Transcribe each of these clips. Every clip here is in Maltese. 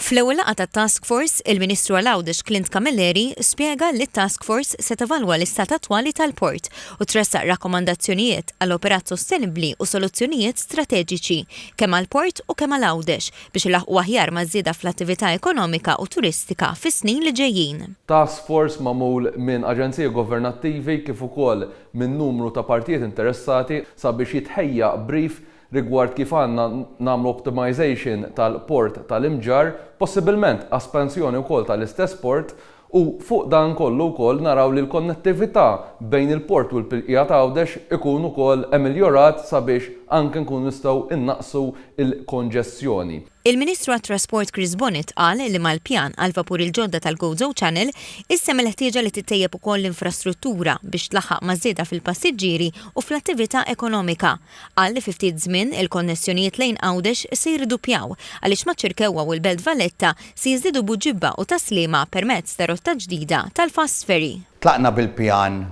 Fl-ewwel laqgħa tat-task force, il-Ministru għal Għawdex Clint Camilleri spjega li t-task force se tevalwa l-istat attwali tal-port u tressaq rakkomandazzjonijiet għal operat sostenibbli u soluzzjonijiet strateġiċi kemm għall-port u kemm għal Għawdex biex ilaħħqu aħjar maż-żieda fl-attività ekonomika u turistika fis-snin li ġejjin. Task force magħmul minn aġenziji governattivi kif ukoll minn numru ta' partijiet interessati sabiex jitħejja brief rigward kif għandna nagħmlu optimization tal-port tal-Imġarr, possibilment espansjoni wkoll tal-istess port u fuq dan kollu wkoll naraw li l-konnettività bejn il-port u l-bqija ta' Għawdex ikun ukoll emiljorat sabiex anke nkunu nistgħu nnaqqsu l-konġestjoni. Il-Ministru għat-Trasport Chris Bonett qal li mal-pjan għall-vapuri l-ġodda tal-Gozo Channel, issa hemm il-ħtieġa li tittejjeb ukoll l-infrastruttura biex tlaħħaq maż-żieda fil-passiġġieri u fl-attività ekonomika. Qal li fi ftit żmien il-konnessjonijiet lejn Għawdex se jirduppjaw għaliex maċ-Ċirkewwa u l-Belt Valletta se jiżdiedu Buġibba u Tas-Sliema permezz ta' rotta ġdida tal-fast ferry. Tlaqna bil-pjan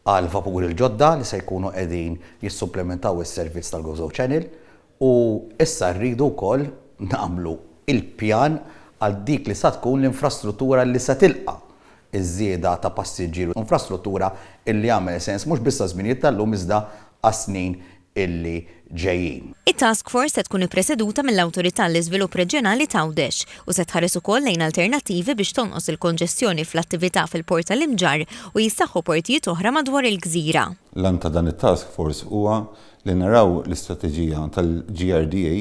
għal vapuri l-ġodda li se jkunu qegħdin jissupplementaw is-servizz tal-Gozo Channel u issa rridu wkoll nagħmlu l-pjan għal dik li sa tkun l-infrastruttura li se tilqa' ż-żieda ta' passiġġieri u infrastruttura illi jagħmel sens mhux biss għaż-żminijiet tal-lum iżda għas-snin illi ġejjin. It-task force se tkun ippreseduta mill-Awtorità għall-Iżvilupp Reġjonali t'Għawdex u se tħares ukoll lejn alternattivi biex tonqos il-konġestjoni fl-attività fil-Port tal-Imġarr u jissaħħu portijiet oħra madwar il-gżira. L-għan ta' dan it-task force huwa li naraw l-istrateġija tal-GRDA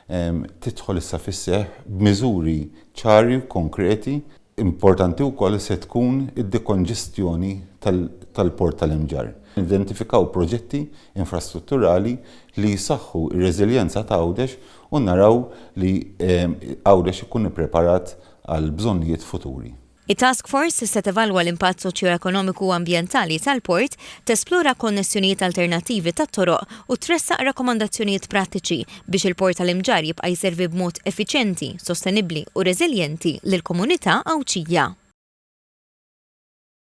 tidħol issa fis-seħħ b'miżuri ċari u konkreti. Importanti wkoll se tkun id-dekonġestjoni tal-Port tal-Imġarr. Nidentifikaw proġetti infrastrutturali li jsaħħu r-reżiljenza ta' Għawdex u naraw li Għawdex ikun ippreparat għall-bżonnijiet futuri. It-task force se tevalwa l-impatt soċjoekonomiku u ambjentali tal-port, tesplora konnessjonijiet alternattivi tat-toroq u tressaq rakkomandazzjonijiet prattiċi biex il-Port tal-Imġarr jibqa' jservi b'mod effiċjenti, sostenibbli u reżiljenti lill-komunità Għawdxija.